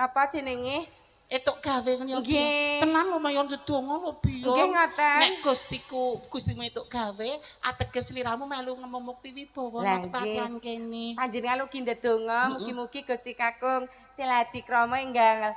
Napa jenenge? Etuk gawe ngene ya. Tenan lumayan ndedonga lho piye. Nggih ngoten. Nek Gustiku, Gustimu etuk gawe, ateges sliramu melu ngemumukti wibawa tepatian kene. Panjenengan ugi ndedonga mugi-mugi Gusti Kakung Siladi Krama enggal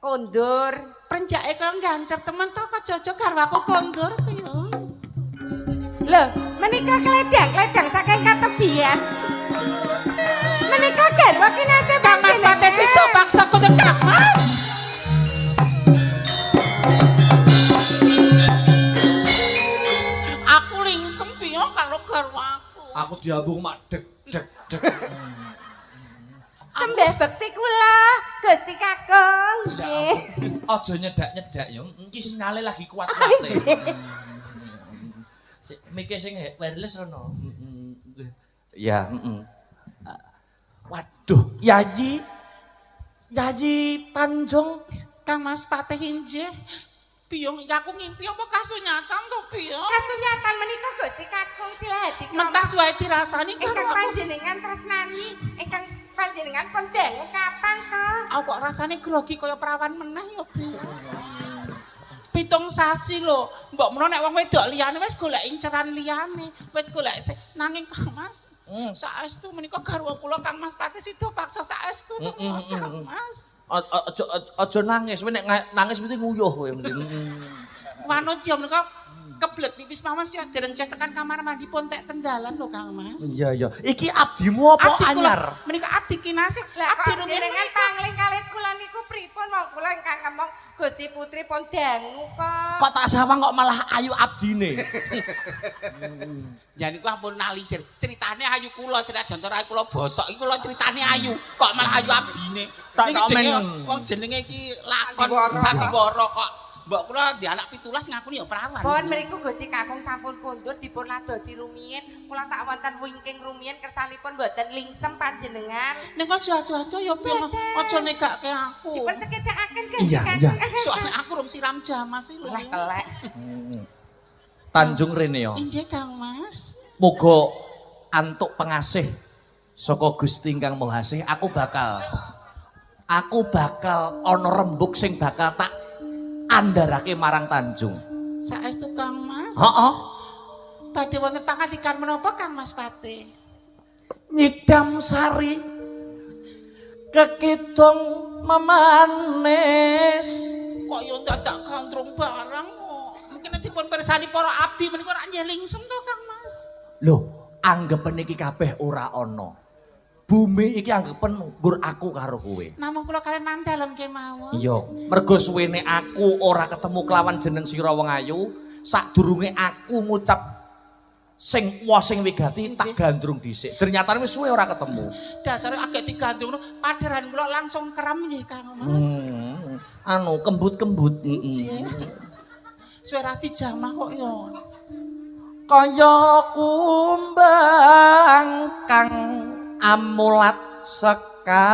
kondur. Prenjake kaya gancer temen to kok aja garwaku kondur ya. Lho, menika kledang-kledang saking katebian. Menika garwa kinasih Kang Mas Patih Sida paksa kondur Kang Mas. Aku lingsem piye karo garwaku. Aku diambung mak deg deg deg. Sembah bekti kula Gusti Kakung. Nggih. Aja nyedak-nyedak yo. Iki sinyale lagi kuat-kuate. Sik mike sing wireless ono. Ya, heeh. Waduh, Yayi. Yayi Tanjung Kang Mas Patih injih. Biyong iki aku ngimpi apa kasunyatan to, Biyong? Kasunyatan menika Gusti Kakung Silahadi. Mentas wae dirasani ingkang panjenengan tresnani, ingkang panjenengan pun dangu kapan to? Aku kok rasane grogi kaya perawan meneh ya, Biyong. 7 sasi lho. Mbok menawa nek wong wedok liyane wis golek inceran liyane, wis golek nanging Kang Mas. Saestu menika garwa kula Kang Mas Patih Sida paksa saestu to Kang Mas. Aja nangis, kowe nek nangis mesti nguyuh kowe mesti. Manut ya menika keblet pipis mawon sih dereng jas tekan kamar mandi pun tek tendalan lho Kang Mas. Iya iya. Iki abdimu apa anyar? Menika abdi kinasih. Abdi rumiyin pangling kalih kula niku pripun wong kula ingkang ngomong Gusti Putri pun dangu kok. Kok tak sawang kok malah ayu abdine. Ya niku ampun nalisir. Ceritane ayu kula, senajan ayu kula bosok iki kula critane ayu, kok malah ayu abdine. Niki jenenge wong jenenge iki lakon sandiwara kok. Mbok kula di anak 17 ngakuni ya perawan. Pun mriku Gusti Kakung sampun kondur dipun ladosi rumiyin. Kula tak wonten wingking rumiyin kersanipun mboten lingsem panjenengan. Ning aja ado-ado ya piye aja negake aku. Dipun sekecakaken Gusti Kakung. Soale aku rung siram jamas iki lho. Lah telek. Tanjung rene ya. Injih Kang Mas. Muga antuk pengasih saka Gusti ingkang Maha Asih, aku bakal ana rembug sing bakal tak andharake marang Tanjung. Saestu Kang Mas? Heeh. Badhe wonten pangandikan menapa Kang Mas Patih? Nyidam sari kekidung memanis. Kok yo dadak gandrung barang kok. Mungkin dipun pirsani para abdi menika ora nyelingsem to Kang Mas. Lho, anggepen iki kabeh ora ana. Bumi iki anggepen nggur aku karo kowe. Namung kula kalian mandalem kemawon. Iya, mergo suwene aku ora ketemu kelawan jeneng sira wong ayu, sadurunge aku ngucap sing wa sing wigati tak gandrung dhisik. Ternyatane wis suwe ora ketemu. Dasare agek digandrung padharan kula langsung kerem nggih Kang Mas. Anu kembut-kembut. Heeh. Suwe ra dijamah kok ya. Kaya kumbang kang amulat sekar.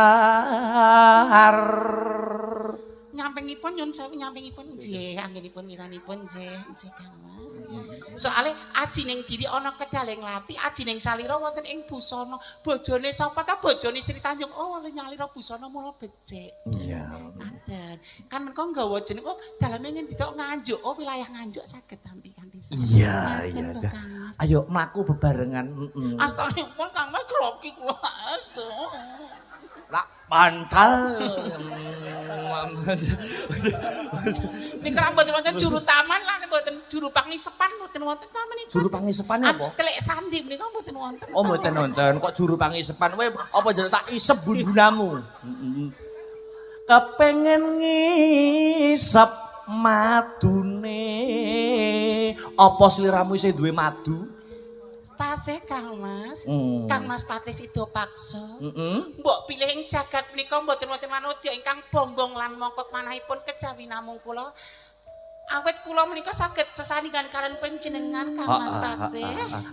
Nyampingipun nyun sewu nyampingipun nggih anggenipun wiranipun nggih nggih Kang Mas. Soale ajining diri ana kedaleng lati, ajining salira wonten ing busana. Bojone sapa ta? Bojone Sri Tanjung. Oh, nyalira busana mula becik. Iya. Ngaten. Kan menika nggawa jeneng oh daleme ngendi tok Nganjuk. Oh wilayah Nganjuk saged tampi kanthi. Iya, iya. Ayo mlaku bebarengan. Heeh. Astanipun Kang Mas grogi kula astu. Lak pancal. Niku ra mboten wonten juru taman lan mboten juru pangisepan mboten wonten ta menika. Juru pangisepan apa? Telik sandi menika mboten wonten. Oh mboten wonten. Kok juru pangisepan kowe apa jeneng tak isep bun-bunamu. Kepengen ngisep madune. Apa sliramu isih duwe madu? Tasih Kang Mas. Kang Mas Patih Sida Paksa. Mbok pilih ing jagat menika mboten wonten manudya ingkang bombong lan mongkok manahipun kejawi namung kula. Awit kula menika saged sesandingan kalian panjenengan Kang Mas Patih.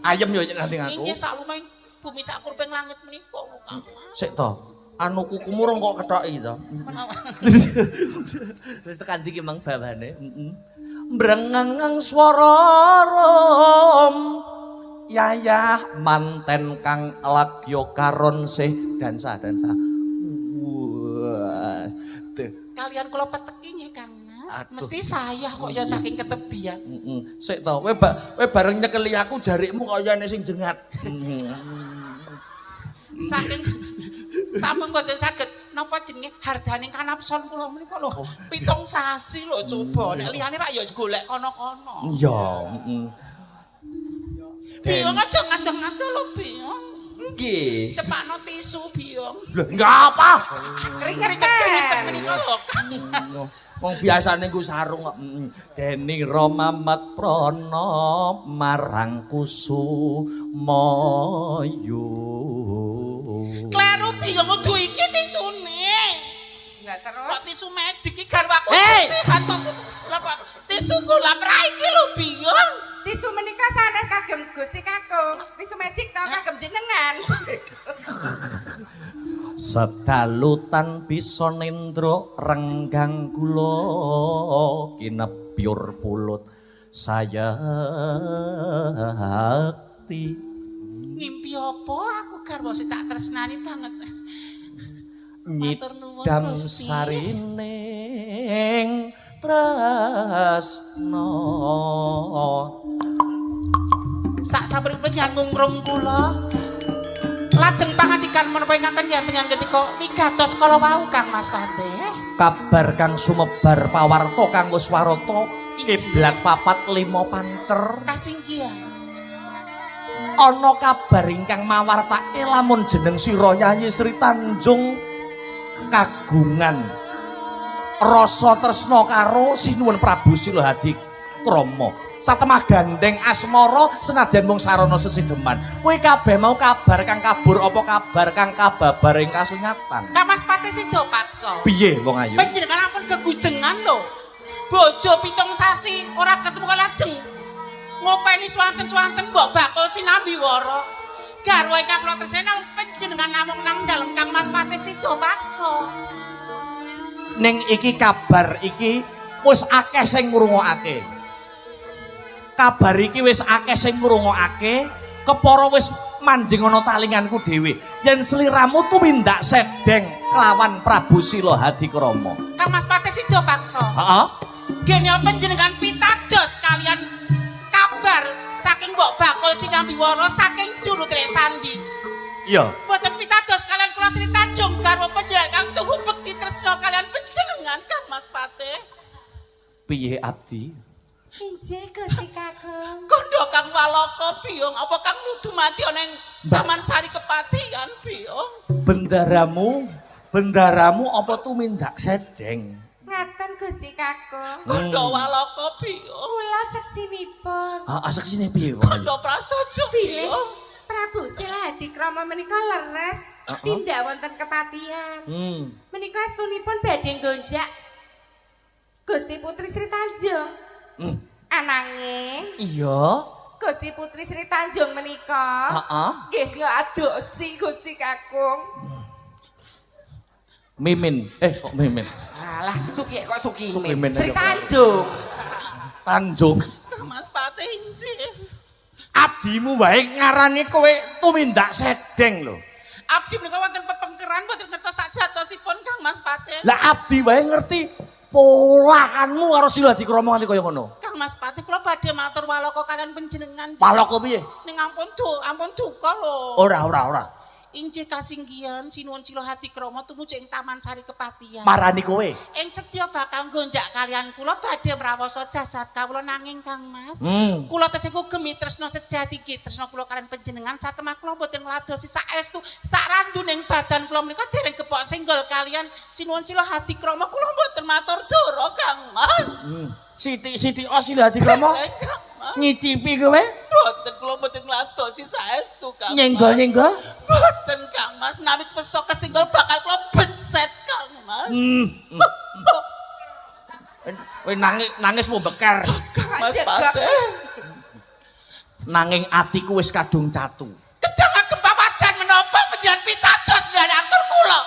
Ayem yo nanding aku. Inggih sak lumahing bumi sak kurping langit menika Kang Mas. Sik to. Anu kukumu rong kok kethoki to. Menawa. Wis tekan ndi ki mang bawane. Heeh. Mbrengeng swara rom. Yayah manten kang lagya karon sih dansa dansa. Kalian kula peteki nggih Kang Mas. Aduh. Mesti saya kok ya saking ketebian. Heeh. Sik to, kowe bareng nyekeli aku jarikmu kaya ene sing jengat. Saking sampun mboten saged napa jenenge hardaning kanapson kula menika lho. 7 sasi lho coba. Nek liyane rak ya golek kono-kono. Iya, heeh. Biyong aja ngadeg-ngadeg lho Biyong. Nggih. Cepakno tisu Biyong. Lho, enggak apa. Keringetan. Menika lho. Wong biasane nggo sarung kok. Deni Romamat prana marang Kusumayu. Kleru Biyong kudu iki tisune. Lah terus Kok tisu magic iki garwaku Hey! sehat kok kudu. Lah kok tisu gula pra iki lho Biyong. Tisu menika sanes kagem Gusti Kakung. Tisu magic to kagem jenengan. Sedalutan bisa nendra renggang kula kinepyur pulut sayakti. Ngimpi apa aku garwa sing tak tresnani banget. Matur nuwun, Nyidam Gusti. sarining tresna. Sak sampun panjenengan ngungrum kula. Lajeng pangandikan menapa ingkang panjenengan ketika wigatos kala wau Kang Mas Patih. Kabar kang sumebar pawarta kang wis warata kiblat 4 5 pancer. Kasinggihan. Ana kabar ingkang mawartake lamun jeneng sira Yayi Sri Tanjung kagungan rasa tresna karo Sinuwun Prabu Silahadi Krama. Satemah gandeng asmara senadyan mung sarana sesideman. Kowe kabeh mau kabar kang kabur apa kabar kang kababar ing kasunyatan? Kang Mas Patih sida paksa. Piye wong ayu? Panjenengan ampun kegujengan lho. Bojo 7 sasi ora ketemu lajeng. Ngopeni swanten-swanten mbok bakul sinambi wara. Garwa ingkang kula tresnani namung panjenengan namung nang dalem Kang Mas Patih sida paksa. Ning iki kabar iki wis akeh sing ngrungokake. Kabar iki wis akeh sing ngrungokake, kepara wis manjing ana talinganku dhewe. Yen sliramu tumindak sedeng kelawan Prabu Silahadikrama. Kang Mas Patih sida paksa. Heeh. Gene panjenengan pitados kalian kabar saking mbok bakul sinambi wara saking juru telik sandi. Iya. Mboten pitados kalian kula Sri Tanjung garwa panjenengan kang tunggu bekti tresna kalian panjenengan Kang Mas Patih. Piye abdi? Injih Gusti Kakung. Kondo Kang Walaka Biyong apa Kang nudu mati ana ing Taman Sari Kepatihan Biyong. Bendaramu apa tumindak sedeng? Ngaten Gusti Kakung. Kondo Walaka Biyong. Kula seksinipun. Heeh, seksine piye wong ayu? Kondo prasaja Bilih Biyong. Prabu Silahadikrama menika leres tindak wonten kepatihan. Menika estunipun badhe nggonjak Gusti Putri Sri Tanjung. Ananging Iya. Gusti Putri Sri Tanjung menika Heeh. nggih ngladosi Gusti Kakung. Mimin. Kok Mimin? Alah, Suki kok Suki Sukimin Sri aja. Tanjung. Tanjung. Kang Mas Patih injih. Abdimu wae ngarani kowe tumindak sedeng lho. Abdi menika wonten pepengkeran mboten ngertos sajatosipun Kang Mas Patih. Lah abdi wae ngerti polahanmu karo Silahadikrama nganti kaya ngono. Kang Mas Patih kula badhe matur walaka kalian panjenengan. Walaka piye? Ning ampun ampun duka lho. Ora, ora, ora. Injih kasinggihan Sinuwun Silahadikrama tumuju ing Taman Sari Kepatihan. Marani kowe. Ing setya bakal nggonjak kalian kula badhe mrawosa jasad kawula nanging Kang Mas. Kula tesih kugemi tresna sejati ki tresna kula kalian panjenengan satemah kula mboten ngladosi saestu saranduning badan kula menika dereng kepok senggol kalian Sinuwun Silahadikrama kula mboten matur dara Kang Mas. Sithik-sithik Silahadikrama nyicipi kowe? Mboten kula mboten ngladosi saestu Kang. Nyenggol-nyenggol? Mboten Kang Mas, nawi pesok kesenggol bakal kula beset Kang Mas. Kowe nangis mau beker. Mas Patih. Nanging atiku wis kadung catu. Kedang agem pawadan menapa panjenengan pitados nderek atur kula.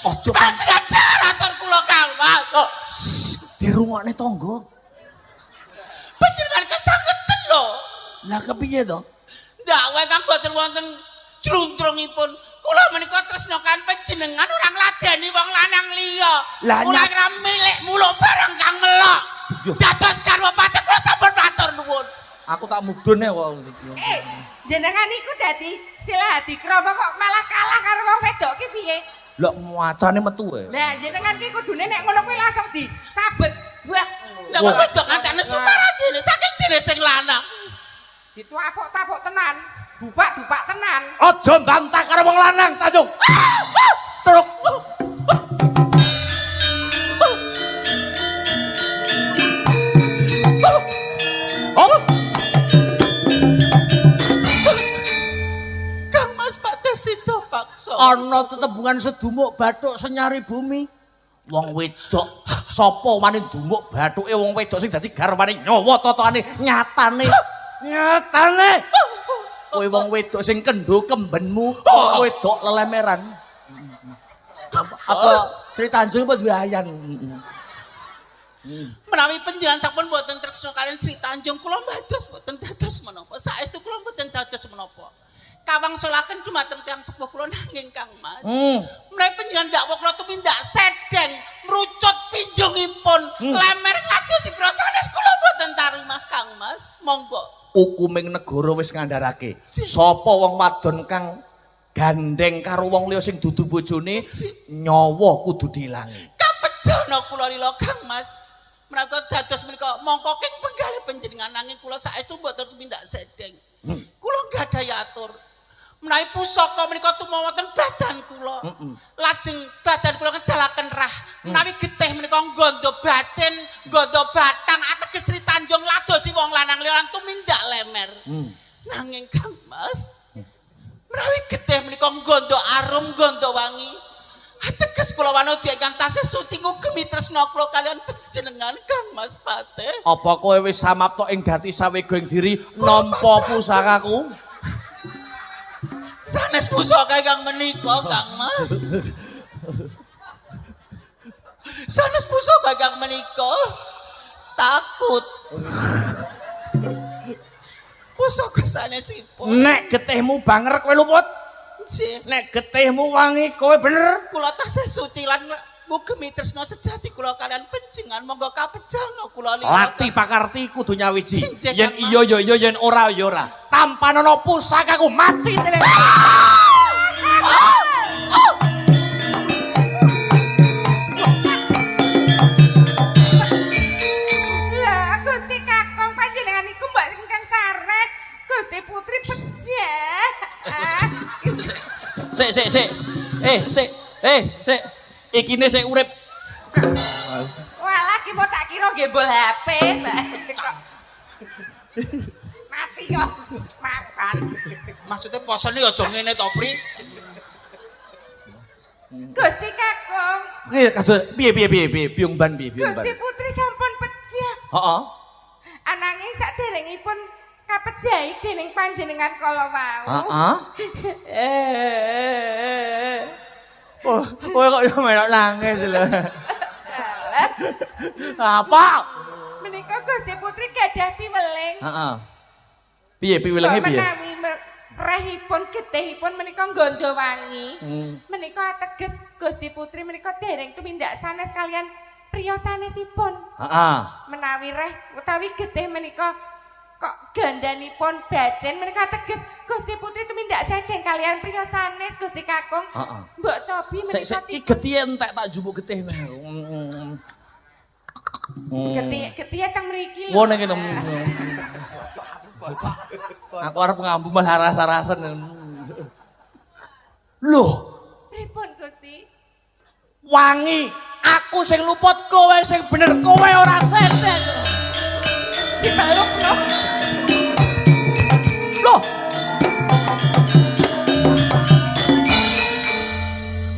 Aja panjenengan nderek atur kula Kang Mas. Oh, dirungokne tangga. Panjenengan kesangeten lho. Lah kepiye to? Ndak wae kang boten wonten jluntrungipun. Kula menika tresna kan panjenengan ora ngladeni wong lanang liya. Kula ora milik muluk barang kang melok. Dados garwa patih kula sampun matur nuwun. Aku tak mudhun kok. Jenengan iku dadi Silahadikrama kok malah kalah karo wong wedok ki piye? Lah macane metu e. Lah jenengan ki kudune nek ngono kuwi langsung disabet. Wah, lah wong wedok kancane sumaradene saking dene sing lanang. Ditapuk-tapuk tenan, dupak-dupak tenan. Aja bantah karo wong lanang, Tanjung. Truk. Oh. Kang Mas Patih sida paksa. Ana tetembungan sedumuk bathuk senyari bumi. Wong wedok sapa wani ndumuk bathuke wong wedok sing dadi garwane nyawa totokane nyatane. Nyatane. Kowe wong wedok sing kendho kembenmu, wong wedok lelemeran. Apa Sri Tanjung apa duwe ayan? Menawi panjenengan sampun mboten tresna kaliyan Sri Tanjung kula mbados mboten dados menapa. Saestu kula mboten dados menapa. Kawangsulaken dumateng tiyang sepuh kula nanging Kang Mas. Menawi panjenengan dakwa kula tumindak sedeng mrucut pinjungipun lemer ngadosi sanes kula mboten tarimah Kang Mas. Monggo. Hukuming negara wis ngandharake. Sapa wong wadon kang gandeng karo wong liya sing dudu bojone nyawa kudu diilangi. Kapejana kula lila Kang Mas. Menawi dados menika mongko king penggalih panjenengan nanging kula saestu mboten tumindak sedeng. Kula nggadahi atur. Menawi pusaka menika tumawa wonten badan kula. Lajeng badan kula ngedalaken rah. Menawi getih menika nggondo bacin, nggondo batang ateges Sri Tanjung ladosi wong lanang liya lan tumindak lemer. Nanging Kang Mas, menawi getih menika nggondo arum, nggondo wangi. Ateges kula wanodya ingkang tasih suci ngugemi tresna kula kaliyan panjenengan Kang Mas Patih. Apa kowe wis samapta ing gati sawega ing diri nampa pusakaku? Sanes pusaka ingkang menika Kang Mas. Sanes pusaka ingkang menika takut. Pusaka sanesipun. Nek getihmu banger kowe luput. Nek getihmu wangi kowe bener. Kula tasih suci lan ngugemi tresna sejati kula kaliyan panjenengan monggo kapejana kula lila. Lati pakarti kudu nyawiji. Yen iya ya iya yen ora ya ora. Tampanana pusakaku mati tele. Lah Gusti Kakung panjenengan iku mbok ingkang sareh Gusti Putri pejah. Sik sik sik. Sik. Sik. Ikine sik urip. Wah, lagi mau tak kira gembol HP. Kok mati kok. Mapan. Maksudnya posone aja ngene to, Pri. Gusti Kakung. Piye kados piye piye piye piye Biyung Ban piye Biyung Ban. Gusti Putri sampun pejah. Heeh. Ananging saderengipun kapejahi dening panjenengan kala wau. Heeh. Oh, kowe kok yo melok nangis lho. Apa? Menika Gusti Putri gadah piweling. Heeh. Piye piwelenge piye? Menawi rehipun getihipun menika nggondo wangi. Menika ateges Gusti Putri menika dereng tumindak sanes kaliyan priya sanesipun. Heeh. Menawi reh utawi getih menika kok gandanipun bacin menika teges Gusti Putri tumindak sedeng kaliyan priya sanes Gusti Kakung. Heeh. Mbok cobi menika sik iki getihe entek tak jupuk getih. Getih-getihe teng mriki lho. Wo ning kene. Aku arep ngambu malah rasa-rasen. Loh, pripun Gusti? Wangi, aku sing luput, kowe sing bener, kowe ora sedeng. Dipeluk lho. Loh.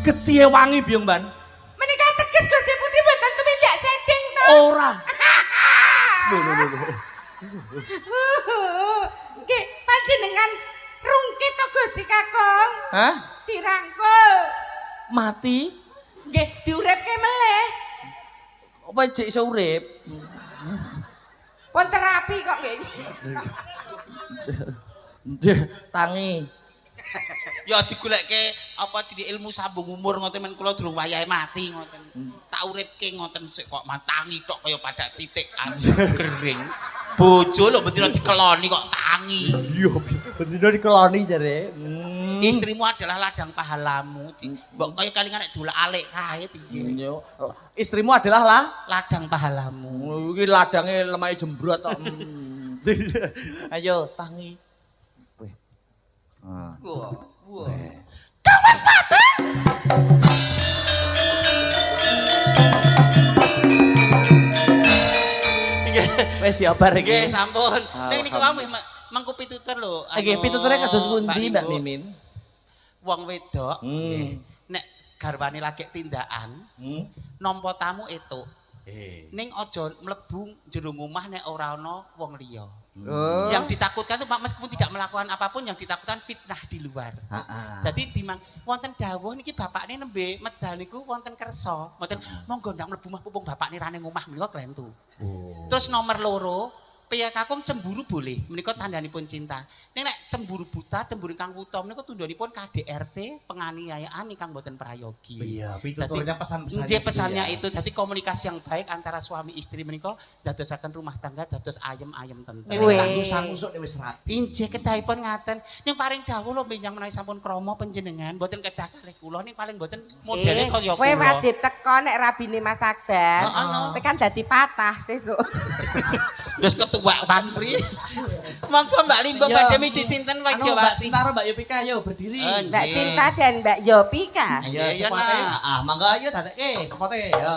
Getihe wangi Biyung Ban. Menika teges Gusti Putri mboten tumindak sedeng to. Ora. Lho lho lho. Nggih, panjenengan rungkit to Gusti Kakung? Hah? Dirangkul. Mati? Nggih, diuripke melih. Apa jek iso urip? Pun terapi kok nggih. Nggih, tangi. Ya digulekke apa jenenge ilmu sambung umur ngoten men kula durung wayahe mati ngoten. Tak uripke ngoten sik kok matangi tok kaya pada pitik gering. Bojo lho bendina dikeloni kok tangi. Iya, bendina dikeloni jare. Istrimu adalah ladang pahalamu. Mbok kaya kalingan nek dolak-alik kae piye? Iya. Istrimu adalah lah ladang pahalamu. Iki ladange lemahe jembrot tok. Ayo tangi. Weh. Ah. Wah. Wah. Kawas mata. Wes ya bar iki. Nggih, sampun. Ning niku wae mengku pitutur lho. Nggih, pituture kados pundi Mbak Mimin? Wong wedok nggih. Nek garwane lagi tindakan, nampa tamu etuk. Ning aja mlebu jero omah nek ora ana wong liya. Oh. Yang ditakutkan itu Pak, meskipun tidak melakukan apapun, yang ditakutkan fitnah di luar. Jadi dimang wonten dawuh niki bapakne nembe medal niku wonten kersa, wonten monggo ndang mlebu omah pumpung bapakne ra ning omah menika klentu. Oh. Terus nomor loro, piye kakung cemburu boleh, menika tandhanipun cinta. Ning nek cemburu buta, cemburu ingkang wuta menika tundhonipun KDRT, penganiayaan ingkang boten prayogi. Iya, pituturnya pesan-pesannya. Nggih, pesannya gitu ya. Itu. Dadi komunikasi yang baik antara suami istri menika dadosaken rumah tangga dados ayem-ayem tentrem. Weh. Kanggo sangusuk nek wis rapi. Injih kedahipun ngaten. Ning paring dawuh lho benjang menawi sampun krama panjenengan mboten kedah kalih kula ning paling mboten modele kaya Kowe kula. wajib teko nek rabine Mas Akbar. Heeh, no. Kowe kan dadi patah sesuk. Wis ketuwak panpris. Monggo Mbak Limbo Iya. badhe miji sinten Anu, Mbak Wadyawati. Sinta karo Mbak Yopika ayo berdiri. Oh, Mbak nggih. Sinta dan Mbak Yopika. Ayo Iya, sepote. nak. Ah, monggo ayo dadekke sepote. Yo.